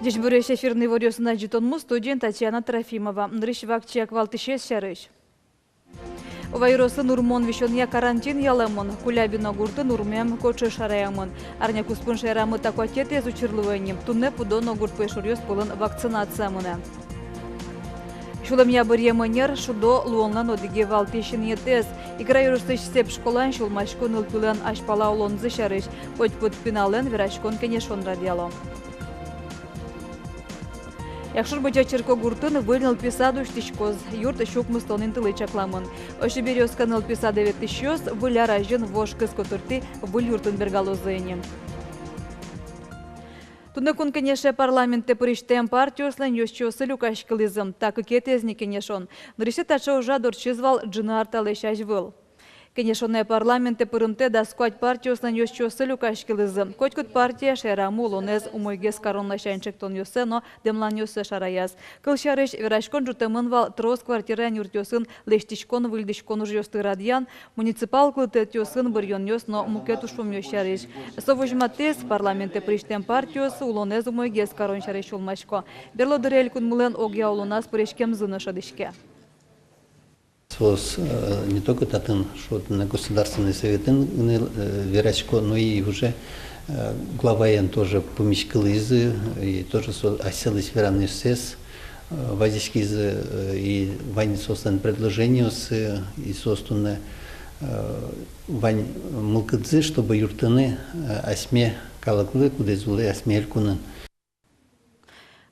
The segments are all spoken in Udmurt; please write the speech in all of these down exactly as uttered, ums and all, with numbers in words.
Ӟечбуресь! Эфирын иворъёсын адӟытонмы, студиын Татьяна Трофимова. Нырысь вакчияк валтӥсез сярысь. Ува ёросын урмон висёнъя карантин ялэмын. Кулябино гуртын урмем кочыш шараямын. Арня куспын шаерамы та куатетӥез учыр луэ ни. Туннэ пудо но гурт пӧйшуръёс пӧлын вакцинация мынэ. Сюлэмъя быръем ӧнер — шудо луонлэн одӥгез валтӥсь инъетэз. Игра ёросысь Сеп школаын сюлмасько нылпилэн азьпала улонзы сярысь. Котькуд пиналэн вераськон-кенешон радъяло. Якшур-Бӧдья черкогуртын выль нылпи сад усьтӥськоз. Юрт сю укмыстон интылы чакламын. Озьы берёзка нылпи садэ ветлӥсьёс выль ар азьын вож кыз котыртӥ выль юртын бергалозы ини. Туннэ Кун Кенеше парламентэ пырисьтэм партиослэн ёзчиоссы люкаськылӥзы. Та кыкетӥез ни кенешон. Нырысьсэ таӵе ужрад ортчиз вал ӝыны ар талэсь азьвыл. Кенешонэ парламентэ пырымтэ дас куать партиослэн ёзчиоссы люкаськылӥзы. Котькуд партия шаерамы улонэз умойгес карон ласянь ӵектонъёссэ но дэмланъёссэ шараяз. Кылсярысь, вераськон ӝутэмын вал трос квартираен юртъёсын лэсьтӥськон-выльдӥськон ужъёсты радъян, муниципал кылдытэтъёсын быръёнъёс но мукет ужпумъёс сярысь. Со возьматэ: парламентэ пырисьтэм партиос улонэз умойгес карон сярысь сюлмасько. Берло дыре элькунмылэн огъя улоназ пыриськемзы но шӧдӥське. Соос, э, не только татын, шуод, на Государственный Советын, э, верасько, но и уже, э, главаен тоже пумиськылӥзы, и тоже со асьсэлэсь веранъёссэс, э, вазиськизы, э, и вань соослэн предложениоссы, и соос туннэ, э, вань мылкыдзы, чтобы юрттыны, э, асьме калыклы, кудӥз улэ асьме элькунын.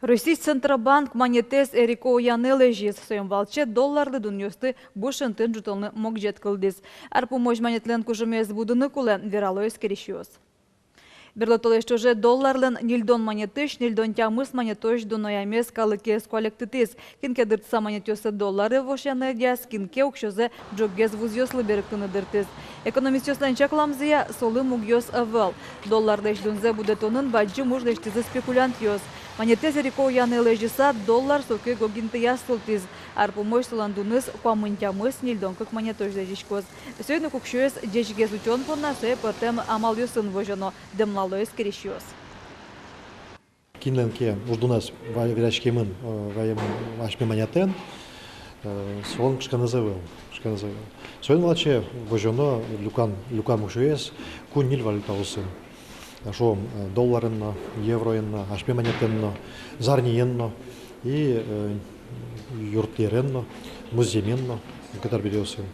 Россиысь Центробанк манетэз эрико уяны лэзиз. Соин валче долларлы дунъёсты буш интын ӝутонлы могӟет кылдӥз. Ар пумозь манетлэн кужымез будыны кулэ, верало эскерисьёс. Берло толэзь ӵоже долларлэн ньыльдон манетысь ньыльдон тямыс манетозь дуноямез калыкез куалектытӥз. Кин ке дыртыса манетъёссэ долларе вошъяны ӧдъяз, кин ке уксёзэ ӝоггес вузъёслы берыктыны дыртӥз. Экономистъёслэн чакламзыя, солы мугъёс ӧвӧл. Долларлэсь дунзэ будэтонын бадӟым уж лэсьтӥзы спекулянтъёс. Манетэз эрико уяны лэзьыса, доллар соку ик гогинтыяз султӥз. Ар пумозь солэн дуныз куамын тямыс ньыльдон кык манетозь лэзиськоз. Соин ик уксёез ӟечгес утён понна сое пӧртэм амалъёсын возёно, дэмлало эскерисьёс. Кинлэн ке уждунэз ва-, вераськемын, э, ваемын асьме манетэн, э, солэн кышканэз ӧвӧл, кышканэз ӧвӧл. Соин валче возёно люкан, люкам уксёез куинь-ньыль валютаосын. Шуом, э, долларен но, евроен но, асьме манетэн но, зарниен но, и, э, юртъерен но, музъемен но, мукет арбериосын.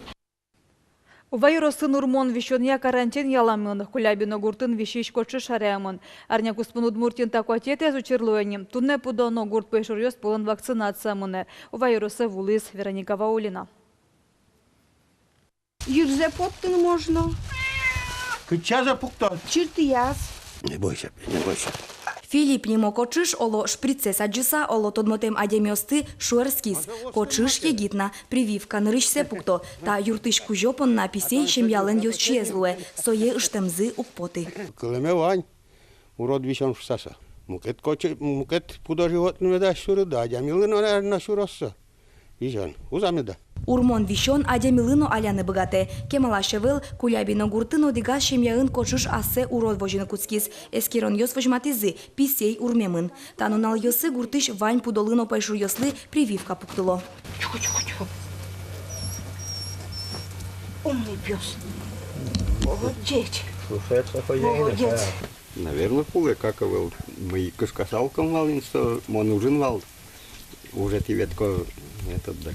Ува ёросын урмон висёнъя карантин ялэмын. Кулябино гуртын висись кочыш шараямын. Арня куспын Удмуртиын та куатетӥез учыр луэ ни. Туннэ пудо но гурт пӧйшуръёс пӧлын вакцинация мынэ. Ува ёросэ вуылӥз Вероника Ваулина. Йырзэ поттыны можно. Кытчазэ пукто? Чыртыяз. Не бойся, не бойся. Филипп нимо кочыш оло шприцез адӟыса, оло тодмотэм адямиосты шуэрскиз. Кочыш егит на, прививка нырысьсэ пукто. Та юртысь кузё понна писэй семьялэн ёзчиез луэ, сое ыштэмзы уг поты. Кылэме вань, урод висён шуыса со. Мукет кочы-, мукет пудо животной меда сюры да, адямилы но, наверно, сюроз со. Висён, уз-а меда? Урмон висён адямилы но аляны быгатэ. Кемалась ӧвӧл, Кулябино гуртын одӥгаз семьяын кочыш ассэ урод возьыны кутскиз. Эскеронъёс возьматӥзы: писэй урмемын. Та нуналъёсы гуртысь вань пудолы но пӧйшуръёслы прививка пуктыло. Чуку-чуку-чуку. Умный пёс. Молодец. Слушается хозяина. Молодец. Да. Наверно, кулэ, как ӧвӧл, мый кышкаса улкам вал ини, со мон ужын вал. Уже тӥ ветко этот дак.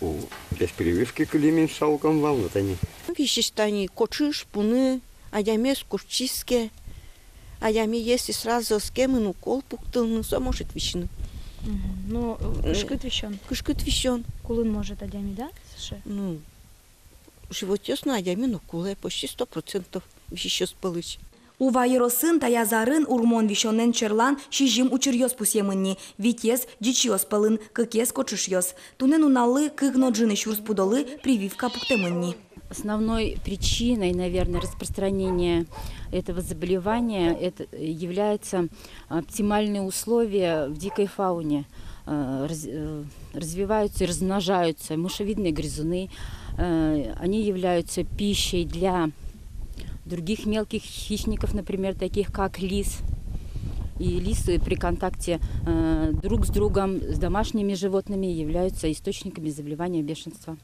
У, без прививки кылим ини шуса улкам вал, вот они. Висись тани кочыш пуны, адямиез куртчиз ке, адями если сразу ӧз кемын укол пуктылыны, со может висьыны. Мгм. Ну, э, кышкыт висён. Кышкыт висён. Кулыны может адями, да, сыӵе? Ну, животъёс но, адями но кулэ, почти сто процентов висисьёс пӧлысь. Ува ёросын таяз арын урмон висёнэн черлан сизьым учыръёс пусъемын ни, витез ӟичыос пӧлын, кыкез кочышъёс. Туннэ нуналлы кык но ӝыны сюрс пудолы прививка пуктэмын ни. Основной причиной, наверное, распространения этого заболевания это является оптимальные условия в дикой фауне. Э, раз-, э, развиваются и размножаются мышевидные грызуны. Э, они являются пищей для других мелких хищников, например, таких как лис. И лисы при контакте, э, друг с другом, с домашними животными являются источниками заболевания бешенства.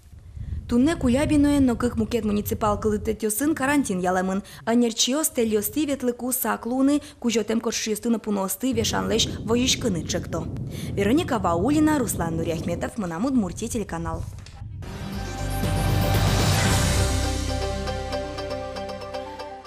Туннэ Кулябиноын но кык мукет муниципал кылдытэтъёсын карантин ялэмын. Ӧнерчиос тэльёстӥ ветлыку сак луыны, кузётэм кочышъёсты но пуныосты вешанлэсь возиськыны чекто. Вероника Ваулина, Руслан Нуриахметов, «Мынам Удмуртие» телеканал.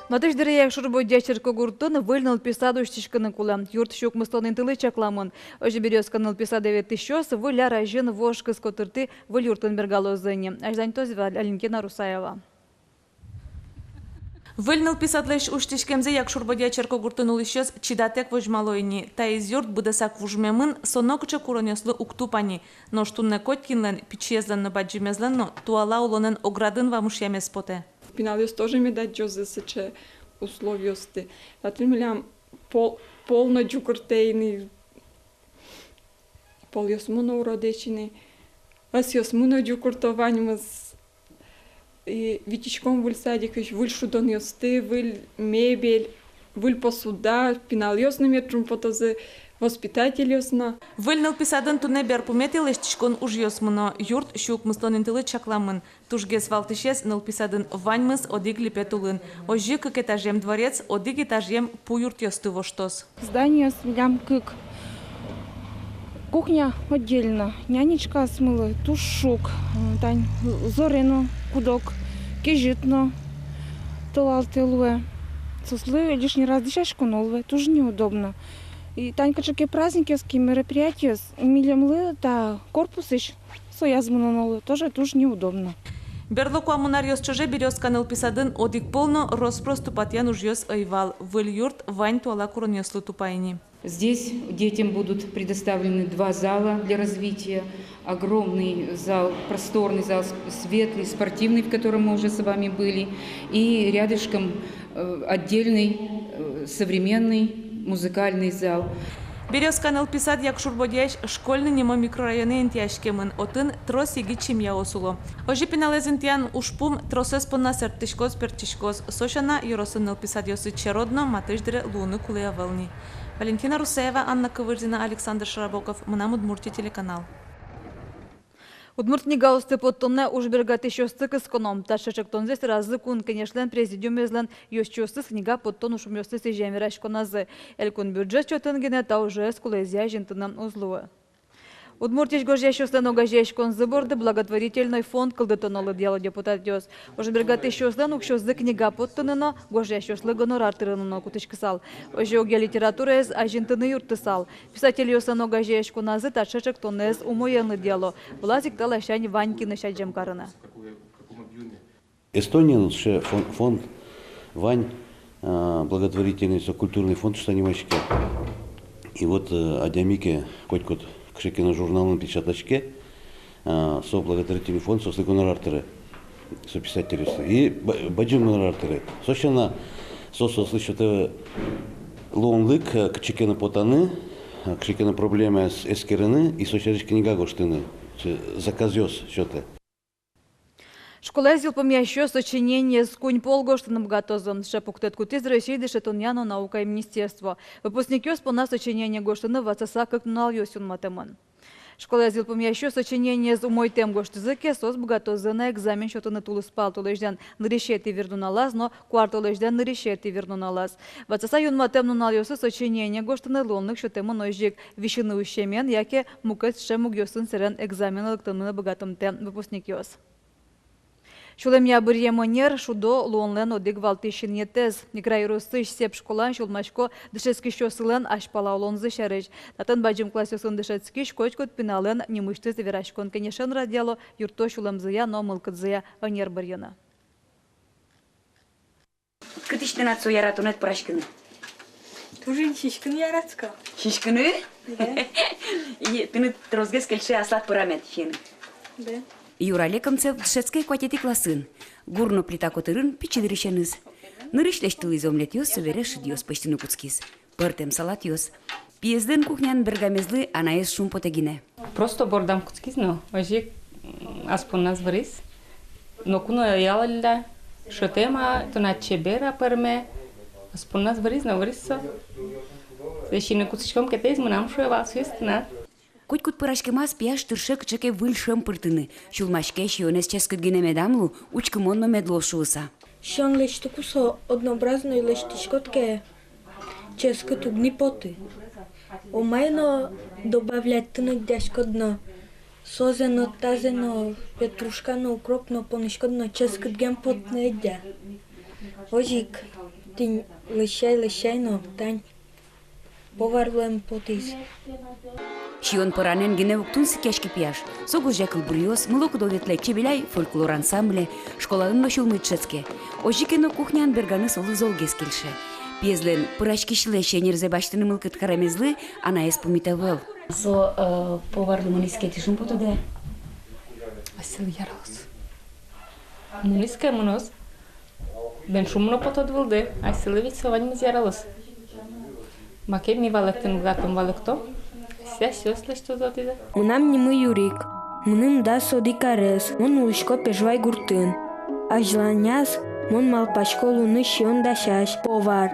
Матысь дыре Якшур-Бӧдья черкогуртын выль нылпи сад усьтӥськыны кулэ. Юрт сю укмыстон интылы чакламын. Озьы «Берёзка» нылпи садэ ветлӥсьёс Выль ар азьын вож кыз котыртӥ выль юртын бергалозы ини. Азьланьтоз Валентина Русаева. Выль нылпи садлэсь усьтӥськемзэ Якшур-Бӧдья черкогуртын улӥсьёс чидатэк возьмало ини. Таиз юрт быдэсак вужмемын, со нокыӵе куронъёслы уг тупа ни. Нош туннэ котькинлэн, пичиезлэн но, бадӟымезлэн но, туала улонэн оградын вамышъямез потэ. Пиналъёс тоже мед адӟозы сыӵе условиосты. Татын милям пол, пол но ӟукыртэ ини, полъёсмы но уродэ ини, ӧсъёсмы но ӟукырто ваньмыз. И витиськом выль садикысь выль шудонъёсты, выль мебель, выль посуда, пиналъёс но мед шумпотозы, воспитательёс но. Выль нылпи садын туннэ берпуметӥ лэсьтӥськон ужъёс мыно. Юрт сю укмыстон интылы чакламын. Тужгес валтӥсез: нылпи садын ваньмыз одӥг липет улын. Озьы кык этажъем дворец одӥг этажъем пу юртъёсты воштоз. Зданиос милям кык. Кухня отдельно, нянечкаосмылы туж шуг, э, тань зоре но куд-ог, кезьыт но толалтэ луэ. Соослы лишний раз дӥсяськоно луэ, туж неудобно. И тань кыӵе ке праздникъёс ке, мероприятиос, милемлы та корпусысь сояз мыноно луэ, тоже туж неудобно. Берло куамын аръёс ӵоже «Берёзка» нылпи садын одӥг пол но рос-прос тупатъян ужъёс ӧй вал. Выль юрт вань туала куронъёслы тупа ини. Здесь детям будут предоставлены два зала для развития. Огромный зал, просторный зал, с-, светлый, спортивный, в котором мы уже с вами были. И рядышком, э, отдельный, э, современный музыкальный зал. «Берёзка» нылпи сад Якшур-Бӧдьяысь Школьный нимо микрорайонэ интыяськемын, отын трос егит семьяос уло. Озьы пиналэз интыян ужпум тросэз понна сэрттӥськоз, пертчиськоз. Со сяна, ёросын нылпи садъёсы черод но матысь дыре луыны кулэ ӧвӧл ни. Валентина Русаева, Анна Ковырзина, Александр Широбоков, «Мынам Удмуртие» телеканал. Удмурт книгаосты поттонэ ужбергатӥсьёсты кысконо. Таӵе чектонзэ сразы Кун Кенешлэн президиумезлэн ёзчиосыз книга поттон ужпумъёсты сӥзем вераськоназы. Элькун бюджет чотын гинэ та ужез кулэезъя азинтыны уз луы. Удмуртиысь гожъясьёслэн огазеяськонзы борды благотворительной фонд кылдытоно, лыдъяло депутатъёс. Ужбергатӥсьёслэн уксёзы книга поттыны но, гожъясьёслы гонорар тырыны но кутӥськысал. Озьы огъя литератураез азинтыны юрттысал. Писательёслэн огазеяськоназы таӵе чектонэз умоен лыдъяло. Вылаз ик та ласянь вань кинысь адӟем карыны. Эстониын сыӵе фон-, фонд вань, а, благотворительный, со культурный фонд шуыса нимаське. И вот, э, адями ке котькуд кыӵе ке но журналын печатлаське, а, со благотворительный фонд соослы гонорар тырэ, со писательёслы. И ба-, бадӟым гонорар тырэ. Со сяна, со соослы сётэ луонлык, э, кыӵе ке но потаны, э, кыӵе ке но проблемаез эскерыны и со сярысь книга гожтыны, э, заказъёс сётэ. Школаез йылпумъясьёс сочинениез куинь пол гожтыны быгатозы. Сыӵе пуктэт кутӥз Россиысь дышетонъя но наукая министерство. Выпускникъёс понна сочинение гожтыны ватсаса кык нуналъёс юнматэмын. Школаез йылпумъясьёс сочинениез умойтэм гожтӥзы ке, соос быгатозы на экзамен сётыны тулыспал толэзьлэн нырысетӥ вирнуналаз но куартолэзьлэн нырысетӥ вирнуналаз. Ватсаса юнматэм нуналъёсы сочинение гожтыны луонлык сётэмын озьы ик висьыны усемен яке мукет сыӵе мугъёсын сэрен экзаменэ лыктыны быгатымтэ выпускникъёс. Сюлэмъя быръем ӧнер — шудо луонлэн одӥг валтӥсь инъетэз. Игра ёросысь Сеп школаын сюлмасько дышетскисьёслэн азьпала улонзы сярысь. Татын бадӟым классъёсын дышетскись котькуд пиналэн нимысьтыз вераськон-кенешен радъяло, юртто сюлэмзыя но мылкыдзыя ӧнер быръёно. Кытысь тынад со яратонэд пӧраськыны? Туж ик сиськыны яратӥсько. Сиськыны? Да. И тыныд тросгес кельше аслад пӧрамед сиыны? Да. Юра Лекомцев дышетске куатетӥ классын. Гур но плита котырын пичи дырысеныз. Нырысь лэсьтылӥз омлетъёс, собере шыдъёс пӧзьтыны кутскиз. Пӧртэм салатъёс. Пиезлэн кухняын бергамезлы анаез шумпотэ гинэ. Просто бордам кутскиз но, озьы ик, м, ас понназ выриз. Ноку но ӧй алля, шӧтэм-а, тынад чебер-а пӧрме. Ас понназ выриз но выриз со. Лэсьтыны кутскиськом ке, таиз мынам, шуэ вал, соиз тынад. Котькуд пӧраськемаз пияш тырше кыӵе ке выль шӧм пыртыны. Сюлмаське, сиёнэз ческыт гинэ медам лу, учкымон но мед луоз шуыса. Сиён лэсьтыку со однообразной лэсьтӥськод ке, ческыт уг ни поты. Омай но добавлять тыныд дасяськод но, созэ но, тазэ но, петрушка но, укроп но поныськод но, ческытгем потны ӧдъя. Озьы ик тӥни лэсьтӥ, лэсьтӥ но, тань поварлэн потӥз. Сиён пӧранэн гинэ уг тунсыкъяськы пияш. Со гожъя кылбуръёс, мылокыдо ветлэ «Чебеляй» фольклор ансамбле, школаын но сюлмысь дышетске. Озьы ке но кухняын берганы солы золгес кельше. Пиезлэн пӧраськисьлы сеньырзэ басьтыны мылкыд каремезлы анаез пумит ӧвӧл. Со, э, поварлы мынӥз ке, тӥ шумпотоды да? Асьсэлы яралоз. Мынӥз ке, мыноз. Бен шумпотоды вылды, асьсэлы ведь со ваньмыз яралоз. Маке ми валэктыны быгатом, валэктом. Асьсэ асьсэос лэсьтозы отӥзэ. Мынам нимы Юрик. Мыным дас одӥг арес. Мон улӥсько Пежвай гуртын. Азьланяз мон малпасько луыны сиён дасясь, повар.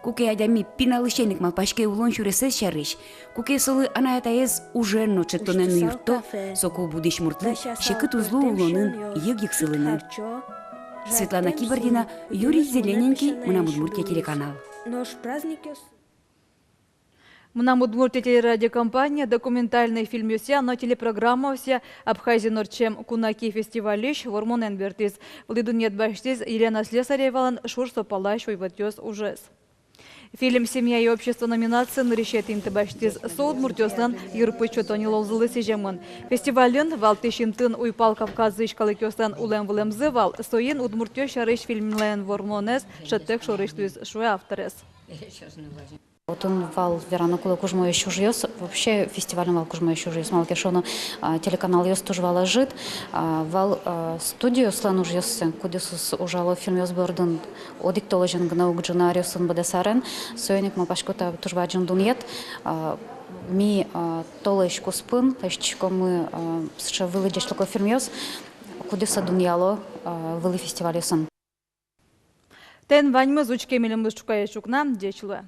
Куке адями пиналысен ик малпаське улон сюресэз сярысь, куке солы анай-атаез ужен но, ӵектонэн но юртто, соку будӥсь муртлы секыт уз луы улонын йыг-йыг сылыны. Светлана Кибардина, Юрий Зелененький, «Мынам Удмуртие» телеканал. «Мынам Удмуртие» телерадиокомпания документальной фильмъёсъя но телепрограммаосъя Абхазиын ортчем «Кунаки» фестивальысь вормонэн бертӥз. Вылӥ дунъет басьтӥз Елена Слесаревалэн «Шур со палась уйвӧтъёс» ужез. Фильм «Семья и общество» номинациын нырысетӥ инты басьтӥз. Со удмуртъёслэн йырпыд сётонлыкзылы сӥземын. Фестивальын валтӥсь интыын Уйпал Кавказысь калыкъёслэн улэм-вылэмзы вал. Соин удмуртъёс сярысь фильмлэн вормонэз шӧдтэк шорысь луиз, шуэ авторез. Отын вал, верано кулэ, кужмоесь ужъёс, вообще фестивальын вал кужмоесь ужъёс, малы ке шуоно, а, телеканалъёс туж вал ӧжыт, а, вал, а, студиослэн ужъёссы, кудъёсыз ужало фильмъёс бордын одӥг толэзьын гинэ уг ӝыны аръёсын быдэс арен. Соин ик, малпасько, та туж бадӟым дунъет. А, ми, а, толэзь куспын лэсьтӥськомы, а, сыӵе вылӥ ӟечлыко фильмъёс, кудъёсыз дунъяло, а, вылӥ фестивальёсын. Тӥни ваньмыз. Учке милемыз ӵуказе ӵукна. Ӟеч луэ.